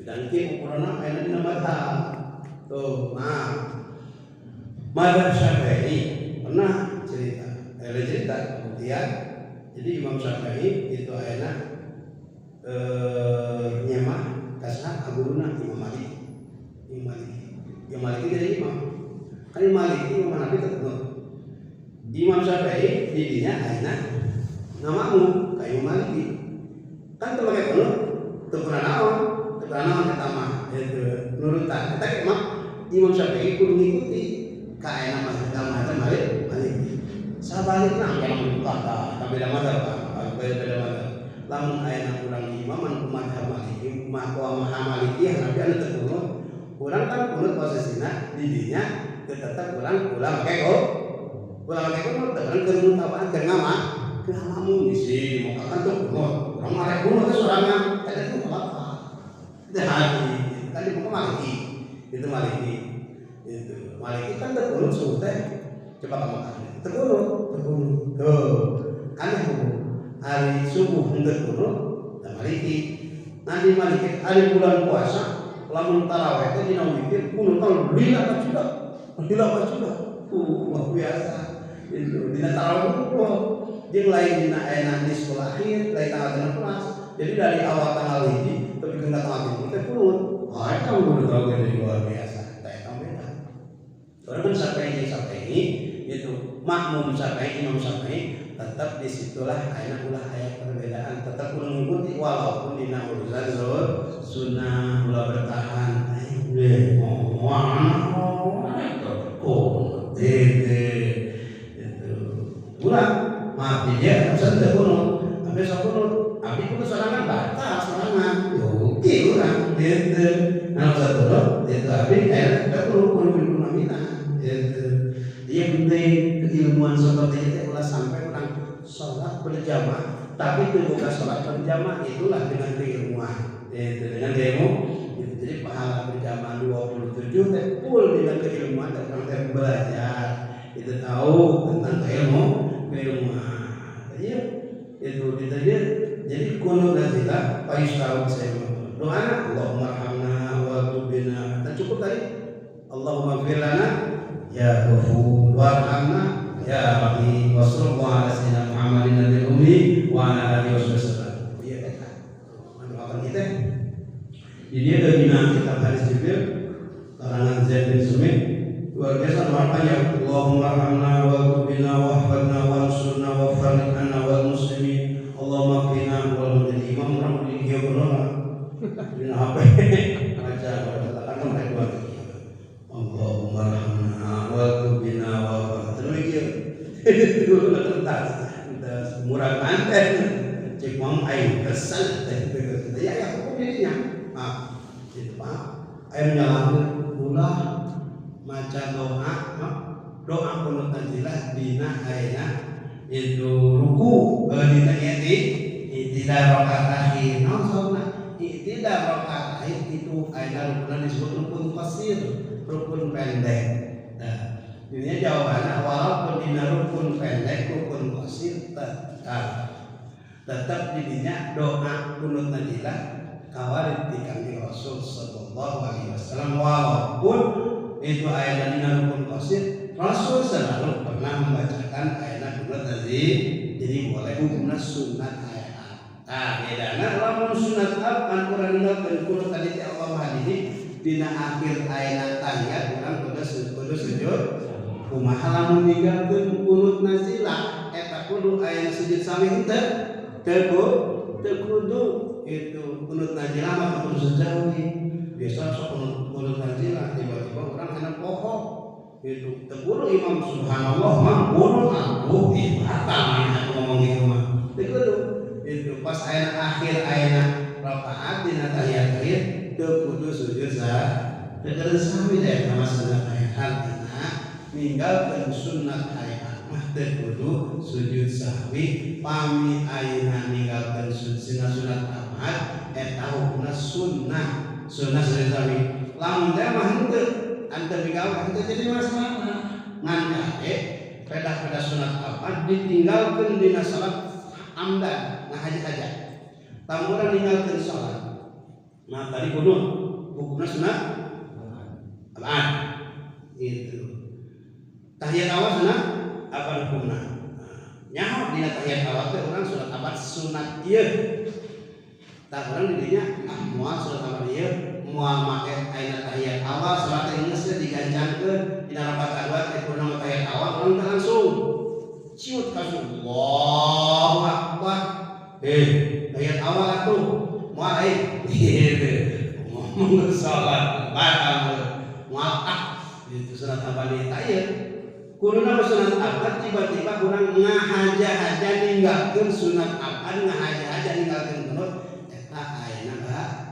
Dan ki ukuranna ayeuna dina mazhab. Tuh, nah. Mazhab Syafi'i pernah cerita. Cerita kemudian jadi Imam Syafi'i itu ayeuna nyemah kasah guruna Imam Malik. Imam Malik. Imam Malik jadi imam. Kan Imam Malik Imam Hanafi tetep. Imam Syafi'i didinya ayeuna namamu ka Imam Maliki. Kan teu make kunut, teu kuna naon, teu kuna naon eta mah itu nurutan. Eta mah Imam Syafi'i kudu ngikuti ka ayeuna mazhab Malik Maliki. Sabalikna lamun kata beda mazhab, beda mazhab. Lamun ayeuna urang imaman ku mazhab Maliki, mah Maliki Hanafi anu teu kunut, urang kan kunut posisina di dinya teu tetep urang ulah make kunut. Ulah make kunut teu urang keur mutabaan keur ngama ngamamun sih muka kan tuh kunut. Urang mah rek kunut teh sorangan, eta teh apa? Teh hati. Kan di muka Maliki. Itu Maliki. Itu Maliki kan teu kunut subuh teh. Coba kamu kan. Teu kunut, teu kunut. Tuh. Aneh hukum. Hari subuh henteu kunut teh Maliki. Nanti Maliki hari bulan puasa lamun tarawih teh dina witir kunut lila juga. Lila juga. Luar biasa. Itu dina tarawih kunut. Jeung lain dina ayeuna di sekolah akhir, lain tanggal 16. Jadi dari awal tanggal 1 tapi ke tanggal 3 teh kunut. Ah eta kunut oge luar biasa. Teh eta beda. Orang kan sampai ini itu makmum sampai imam sampai tetap disitulah ayeuna ulah aya perbedaan, tetap kudu ngikuti walaupun dina urusan sunnah ulah bertahan. Itu ulah maaf dia bisa teu kunut, tapi sok kunut, abdi kudu sorangan batal sorangan. Oke urang gitu. Nah satu itu abdi ayeuna teu kudu kudu namina gitu. Dia penting keilmuan seperti itu ulah sampai orang sholat berjamaah tapi itu bukan sholat berjamaah, itulah dengan keilmuan itu dengan ilmu itu. Jadi pahala berjamaah 27 teh full dengan keilmuan dan orang teh belajar itu tahu tentang keilmuan. Iya itu jadi kunut nazilah payusau saya doa Allahumma arhamna wa tubina dan cukup tadi Allahumma ighfir lana ya ghafur warhamna ya rahim wa sallallahu ala sayyidina Muhammadin nabiyil ummi wa ala alihi wasallam. Iya eta mendoakan kita. Jadi dia dari kitab hadis Jibril karangan Zaid bin Sumit luar biasa doa panjang. Allahumma arhamna wa tubina wa hafadna wa ansurna wa farij anna wal muslimin Allahumma qina wal menjadi imam orang di dia corona dina HP baca katakan mereka dua Allahumma arhamna wa tubina wa hafadna itu kertas murah manten cek mau aing kesel teh ya ya hukum dirinya ah itu Pak aing nyalahkeun ulah maca doa doa kunut nazilah dina ayeuna itu ruku dina i'tidal I'tidal rakaat akhir naon sababna i'tidal rakaat akhir itu ayeuna rukunna disebut rukun qasir, rukun pendek. Nah, ini jawabannya walaupun dina rukun pendek, rukun qasir tetap didinya doa kunut nazilah kawarid di Kanjeng Rasul sallallahu alaihi wasallam walaupun itu ayat dina rukun qasir Rasul selalu pernah membacakan ayat kunut nazilah jadi boleh hukumna sunat ayat. Nah, bedana lamun sunat an urang ninggalkeun kunut tadi ti Allah hadini dina akhir ayat tahiyat urang kudu sujud. Kumaha lamun ninggalkeun kunut nazilah eta kudu aya sujud sahwi henteu? Teu kudu itu kunut nazilah mah kudu sujud. Biasa sok kunut nazilah tiba-tiba urang kana poho itu teu kudu imam subhanallah mah kunut atuh batal maneh atuh ngomong gitu mah. Teu kudu itu pas aya akhir aya rakaat dina tahiyat akhir teu kudu sujud sahwi. Teu kudu sahwi teh sama sunat artina ninggalkeun sunat hayat mah teu kudu sujud sahwi pami ayeuna ninggalkeun sunat ahmad eta hukumna sunnah sunnah sujud sahwi lamun teh mah henteu ante migawe henteu jadi masalah ngan kade pedah-pedah sunat ahmad ditinggalkeun dina salat amdan ngahaja-haja lamun urang ninggalkeun salat nah tadi kudu hukumna sunat abad gitu. Tahiyat awal sunat apa hukumna? Nyaho dina tahiyat awal teh urang sunat abad sunat ieu. Tah urang di dinya ah moal sunat abad ieu, moal make ayeuna tahiyat awal salat teh geus digancangkeun dina rakaat kadua teh kudu tahiyat awal urang teh langsung ciut ka Allahu akbar. Tahiyat awal atuh moal euy gitu. Ngomong salat batal moal ah itu sunat abad eta ieu. Kuduna sunat abad tiba-tiba kurang ngahaja-haja ninggalkeun sunat abad ngahaja-haja ninggalkeun kunut eta ayeuna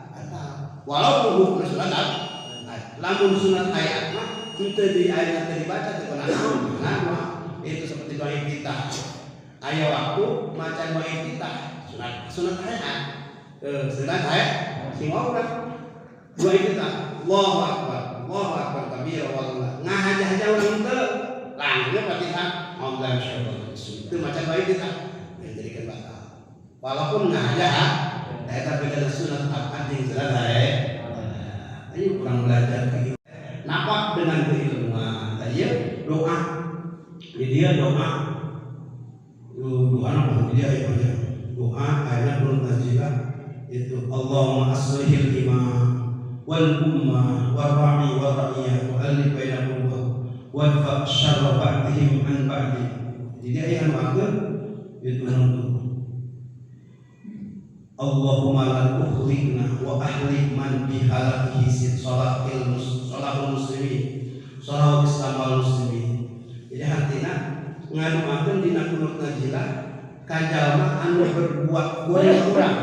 batal walaupun hukumna sunat abad lamun sunat hayat mah henteu di ayeuna teu dibaca teu kunaon mah itu seperti doa iftitah aya waktu maca doa iftitah sunat hayat sunat hayat sing urang doa iftitah Allahu akbar kabira wallah ngahaja-haja urang teu langsung Fatihah Allah syukur itu macam baik kita menjadikan batal walaupun ngaja eta beda sunat abad jeung sunat hae ayo kurang belajar napak dengan keilmuan tadi doa di dia doa doa apa di dia banyak doa ayat kunut nazilah itu Allahumma aslihil imam wal ummah wal ra'i wal ra'iyah wa alif baina qulubihim wadfa syarra ba'dihim an ba'di. Jadi ayat anu itu nuntut Allahumma la tuhlikna wa ahlik man bi halakihi salahul muslimin salahul islam wal muslimin. Jadi artinya ngaduakeun dina kunut nazilah ka jalma anu berbuat goreng urang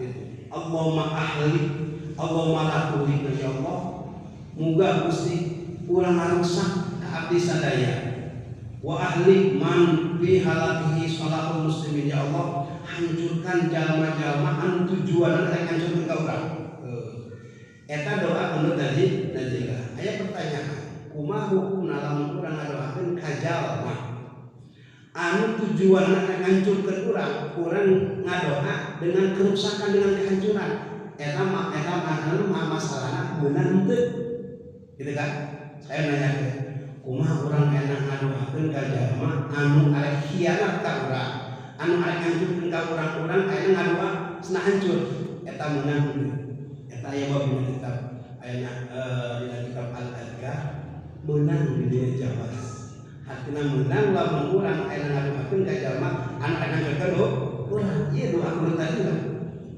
gitu. Allahumma ahlik Allahumma la tuhlikna ya Allah muga Gusti urang ngarusak abdi sadaya wa ahli man bi halakihi salahul muslimin ya Allah hancurkan jalma-jalma anu tujuanna rek hancurkeun ka urang. Eta doa kunut nazilah. Aya pertanyaan, kumaha hukumna lamun urang ngadoakeun ka jalma anu tujuanna rek hancurkeun urang, urang ngadoa dengan kerusakan dengan kehancuran. Eta mah eta mah masalahna beunang henteu. Gitu kan? Saya nanya ke kumaha urang enak ngadoakeun ka jalma anu arek khianat ka urang, anu arek hancurkeun ka urang-urang ayeuna ngadoa cenah hancur eta meunang henteu. Eta aya bab dina kitab ayeuna dina kitab Al-Adkar meunang di dieu jawaz. Artina meunang lamun urang ayeuna ngadoakeun ka jalma anu arek hancurkeun urang. Ieu doa kunut tadi lah.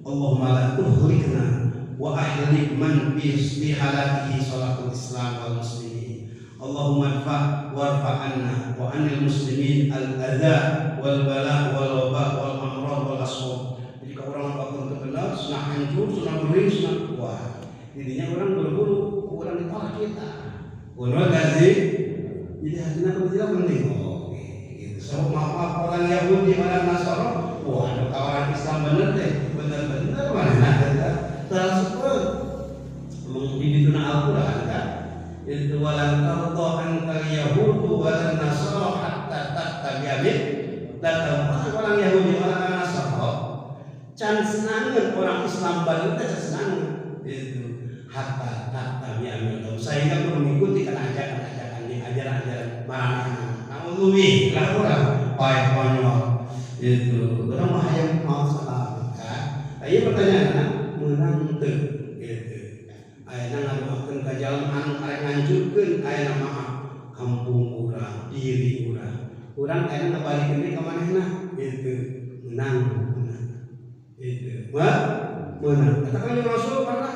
Allahumma la tuhlikna wa ahlik man bi halakihi salahul Islam wal muslimin. Allahumma adfa warfa anna wa anil muslimin al-adha wal bala wal waba wal amrad wal aswab. Jadi kalau orang lakukan benar, sunah hancur, sunah beri, sunah wah. Jadinya orang berburu, orang ditolak kita. Orang gaji. Jadi hasilnya kalau tidak penting. Oke, gitu. So maaf orang Yahudi, orang Nasara Wah, ada orang Islam bener teh, bener-bener mana eta. Terasukeun mung di dituna Al-Qur'an kan. Itu walan tarda ankal yahudu walan nasara hatta tattabi'a millatahum. Orang Yahudi orang Nasara can senangeun orang Islam bener teh senangeun itu hatta tattabi'a millatahum sehingga kudu mengikuti kana ajaran-ajaran di ajaran-ajaran maranehna. Naudzubillah urang paeh konyol itu urang mah hayang maot salah kan. Ieu pertanyaanna meunang teu gitu. Ayeuna ngadoakeun ka jalma anu arek ngancurkeun ayeuna mah kampung urang, diri urang. Urang ayeuna ngabalikeun deui ka manehna gitu. Meunang itu. Wah, meunang. Kata Kanjeng Rasul pernah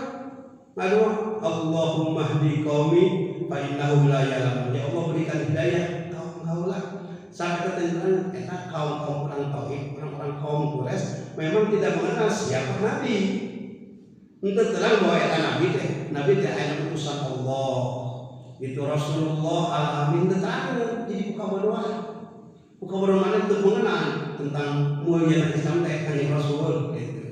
ngadoa, Allahumma hdi qaumi fa innahum la ya'lamun. Ya Allah berikan hidayah kaum kaula. Sampai ketentuan eta kaum-kaum orang tauhid, orang-orang kaum Quraisy memang tidak mengenal siapa nabi. Untuk terang bahwa eta nabi teh, nabi teh aya utusan Allah. Itu Rasulullah al-Amin teh terang jadi buka berdoa. Buka berdoa mana untuk mengenal tentang mulia Islam teh Kanjeng Rasul gitu.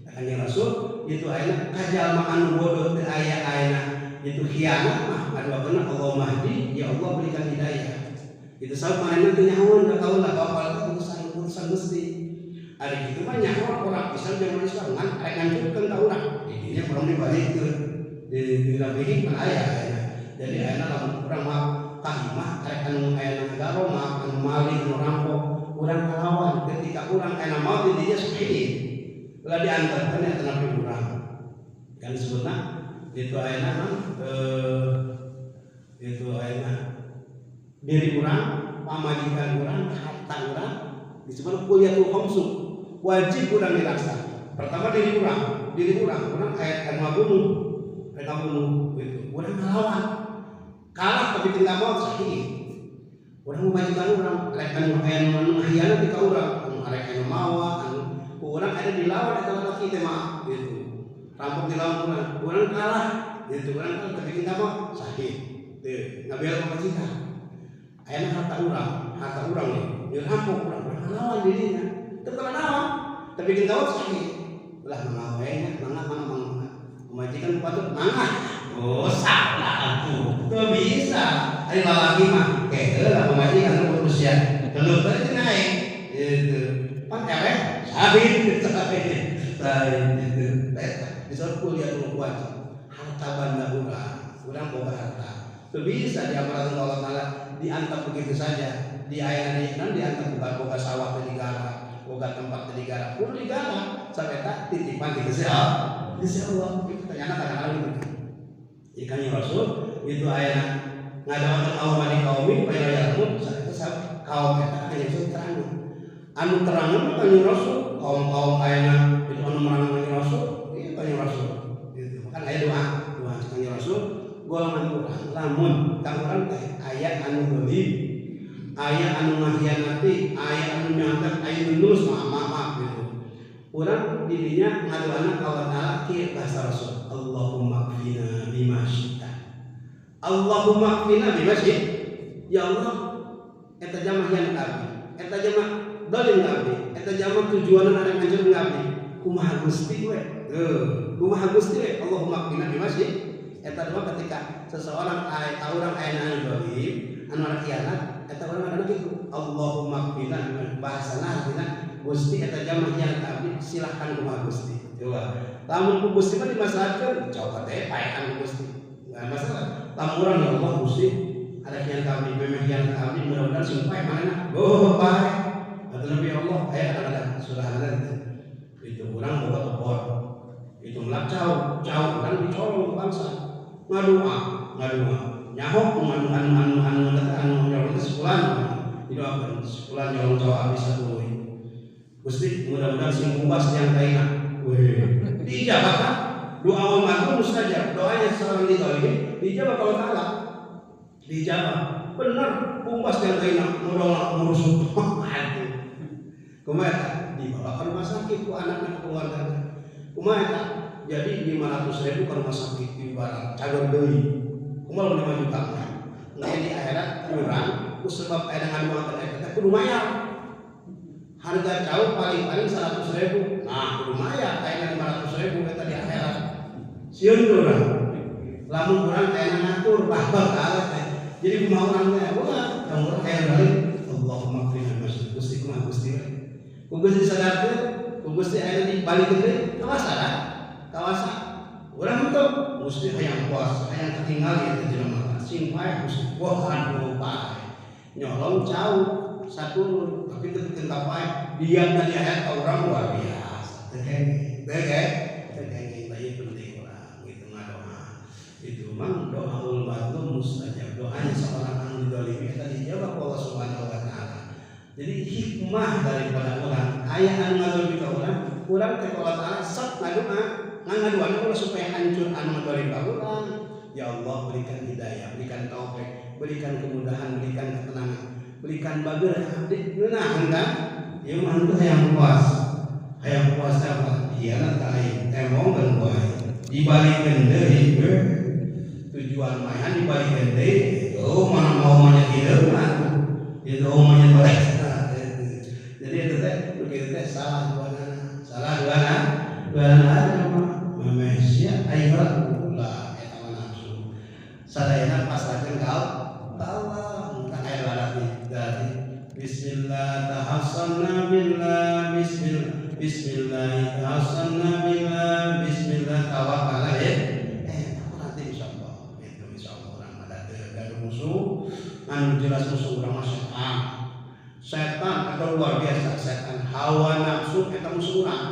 Kanjeng Rasul itu aya kajalma anu bodoh teh aya ayeuna itu khianat mah ngadoakeun Allah mahdi, ya Allah berikan hidayah. Itu sabab manehna teu nyahoeun ka kaula bahwa utusan Gusti. Ari kitu mah nyaho orang Islam jeung Islam ngan arek ngancurkeun ka urang. Didinya kurang dibalikeun. Di nabi hikmah aya ayeuna. Jadi ayeuna lamun urang mah ka imah arek anu aya ngagaro mah anu maling anu rampok urang kalawan ketika urang ayeuna maot di dinya syahid. Ulah diantarkeun eta nabi urang. Kan disebutna itu ayeuna mah itu ayeuna diri urang, pamajikan urang, harta urang disebut kuliatul khamsu wajib urang dilaksa. Pertama diri urang, urang aya anu ngabunuh, rek ngabunuh gitu. Urang ngalawan. Kalah tapi tidak mau syahid. Urang pamajikan urang rek anu aya nu ngahianat ka urang, anu arek anu mawa, anu urang ada dilawan eta lalaki teh mah gitu. Rampok dilawan urang, urang kalah gitu, urang kalah tapi tidak mau syahid. Teu, ngabela pamajikan. Ayeuna harta urang nih, dirampok urang, urang ngalawan dirinya. Teu ngalawan, tapi kita syahid. Ulah mangga we nya, mangga mangga mangga. Pamajikan patut mangga. Oh, salah atuh. Teu bisa. Ari lalaki mah keheula lah pamajikan nu usia. Telu teh naik. Gitu. Pan eleh syahid, syahid. Syahid gitu. Eta disebut kuliah wajib. Harta banda urang, urang boga harta. Teu bisa diamalkan Allah Taala diantap begitu saja di ayat ini diantap bukan boga sawah teh digarap, boga tempat teh digarap, kudu digarap sampai tak titipan di Gusti Allah. Gusti Allah itu ternyata kadang-kadang gitu. Jadi Kanjeng Rasul itu ayat ngadawakeun Allah mani kaumi wa la ya'lamun saeta kaum eta Kanjeng Rasul terang. Anu terang mah Kanjeng Rasul, kaum-kaum ayana itu anu merangan Kanjeng Rasul, ieu Kanjeng Rasul. Gitu. Maka aya doa, doa Kanjeng Rasul golongan urang lamun ka urang teh aya anu zalim, aya anu ngahianati, aya anu nyantet, aya anu nulus maaf maaf gitu. Urang didinya ngadoana ka Allah Taala kieu bahasa Rasul, Allahumma kfina bima syi'ta. Allahumma kfina bima syi'ta. Ya Allah, eta jamaah hianat abdi, eta jamaah zalim abdi, eta jamaah tujuanna arek ngancurkeun abdi. Kumaha Gusti we? Kumaha Gusti we? Allahumma kfina bima syi'ta. Eta doa ketika seseorang urang aya anu zalim, anu arek khianat, eta urang ngadoana kitu. Allahumma kfina bahasana artina Gusti eta jamaah hianat abdi silahkan kumaha Gusti. Coba. Lamun ku Gusti mah dimasalahkeun, coba teh paehan ku Gusti. Enggak masalah. Lamun urang ya Allah Gusti ada hianat abdi, memeh hianat abdi mudah-mudahan sing paeh manehna. Oh, paeh. Atau Nabi Allah aya kadang-kadang surahana gitu. Itu urang boga topor. Itu melak cau, cau urang dicolong ku bangsa. Ngadoa, ngadoa. Nyaho anu anu anu anu anu nyolong teh sebulan. Didoakeun sebulan nyolong cau abdi satuluy. Gusti mudah-mudahan sing bebas yang kaina. Weh, diijabah kan? Doa wa madhum mustajab. Doanya seorang dizalimi diijabah kalau Taala. Diijabah. Bener, bebas yang kaina modal ngurus. Aduh. Kumaha eta? Dibawa ke rumah sakit ku anakna ke keluargana. Kumaha eta? Jadi 500.000 ke rumah sakit di barat, cager deui. Kumaha lamun 5 juta mah. Engke di akhirat kurang ku sebab aya ngadoakeun eta teh kudu mayar. Harga cau paling-paling 100.000. Nah, lumayan kayaknya 500.000 eta di akhirat. Sieun urang. Lamun urang kayaknya ngatur bakal kalah teh. Jadi kumaha urang teh? Ulah, lamun urang kaya balik Allahumma qina masjid Gusti kumaha Gusti we. Ku Gusti sadarkeun, ku Gusti aya dibalikeun deui, kawasa da. Kawasa. Urang teu Gusti hayang puas, hayang ketinggal ieu teh jelema. Sing paeh Gusti. Wah, aduh paeh. Nyolong cau satu tapi teu bikin paeh. Dia tadi ayat orang luar biasa. Teu kenging, teu kenging ieu penting urang gitu ngadoa. Itu mang doaul mazlum mustajab. Doanya seorang anu didolimi eta dijawab Allah Subhanahu wa taala. Jadi hikmah daripada urang aya anu ngadolimi ka urang, urang teh Allah taala sok ngadoa, ngadoana ulah supaya hancur anu ngadolim ka urang. Ya Allah berikan hidayah, berikan taufik, berikan kemudahan, berikan ketenangan, berikan bager abdi ngeunaheun kan? Ieu mah henteu hayang puas. Hayang puas teh apa? Hianat ka aing, tembongkeun ku aing. Dibalikeun deui tujuan maehan dibalikeun deui, oh mana mau manya hideung itu omongnya boleh. Jadi itu teh begitu teh salah duanana, salah duanana, duanana mah manusia aing ulah eta mah nafsu. Sadayana pasrahkeun ka Allah, entah aya doa berarti bismillah tahassanna billah bismillah bismillah tahassanna billah bismillah tawakal ya. Aku nanti insyaallah itu insyaallah urang ada gaduh musuh anu jelas musuh urang mah setan. Setan atau luar biasa setan hawa nafsu eta musuh urang.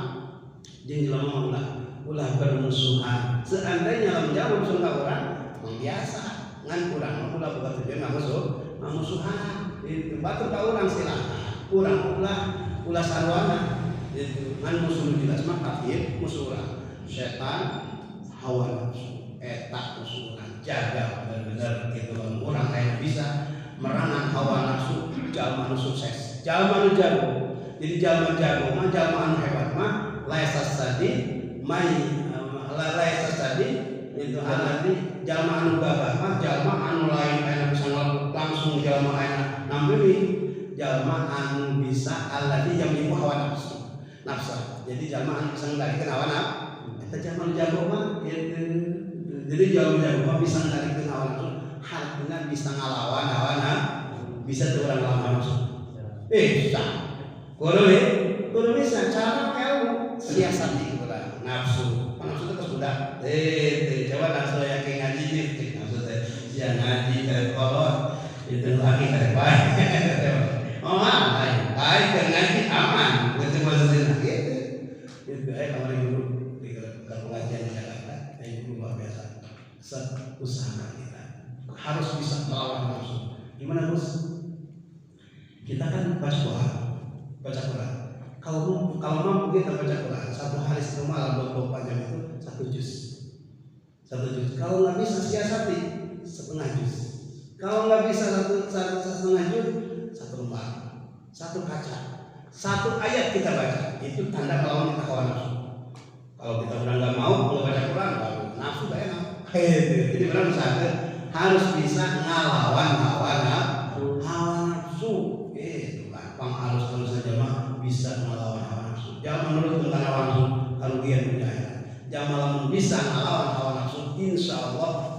Jeung jelema mah ulah ulah bermusuhan. Seandainya lamun jauh musuh ka urang mah biasa ngan urang mah ulah boga tujuan ngamusuh, ngamusuhan. Itu batur ka urang silakan. Urang ulah ulah sarwana. Itu ngan musuh jelas mah kafir musuh urang. Setan hawa nafsu eta musuh urang. Jaga benar-benar gitu lamun urang aya bisa merangan hawa nafsu jalma nu sukses, jalma nu jago. Jadi jalma jago mah jalma anu hebat mah laisa sadi mai laisa sadi itu aladi jalma anu gagah mah jalma anu lain aya bisa langsung jalma aya nambeli jalma anu bisa aladi yang ibu hawa nafsu nafsa. Jadi jalma anu bisa ngendalikeun hawa nafsu eta jalma nu jago mah gitu. Jadi jalma jago mah bisa ngendalikeun hawa nafsu, hartina bisa ngalawan hawa nafsu. Bisa tuh orang lawan hawa nafsu. Bisa. Kudu kudu bisa cara ilmu siasati urang nafsu. Nafsu teh geus budak. Coba nafsu aya ke ngaji teh nafsu teh sia ngaji teh kolot itu laki teh bae. Oh, bae ke ngaji aman. Gitu maksudna gitu. Itu aya kamari guru di pengajian di Jakarta, aya guru luar biasa. Usaha kita harus bisa melawan nafsu. Gimana Gus? Kita kan baca Quran, baca Quran. Kalau mampu kita baca Quran satu hari satu malam 24 jam itu 1 juz. 1 juz. Kalau nggak bisa siasati setengah juz. Kalau nggak bisa setengah juz, 1 lembar, 1 kaca, 1 ayat kita baca. Itu tanda melawan kita hawa nafsu. Kalau kita udah nggak mau nggak baca Quran, baru nafsu gak enak. Jadi orang usaha harus bisa ngelawan hawa nafsu. Itu kan pang halus saja mah bisa ngelawan hawa nafsu. Jangan menurut tentang hawa nafsu kerugian dunia akhirat. Jangan lamun bisa ngelawan hawa nafsu, insya Allah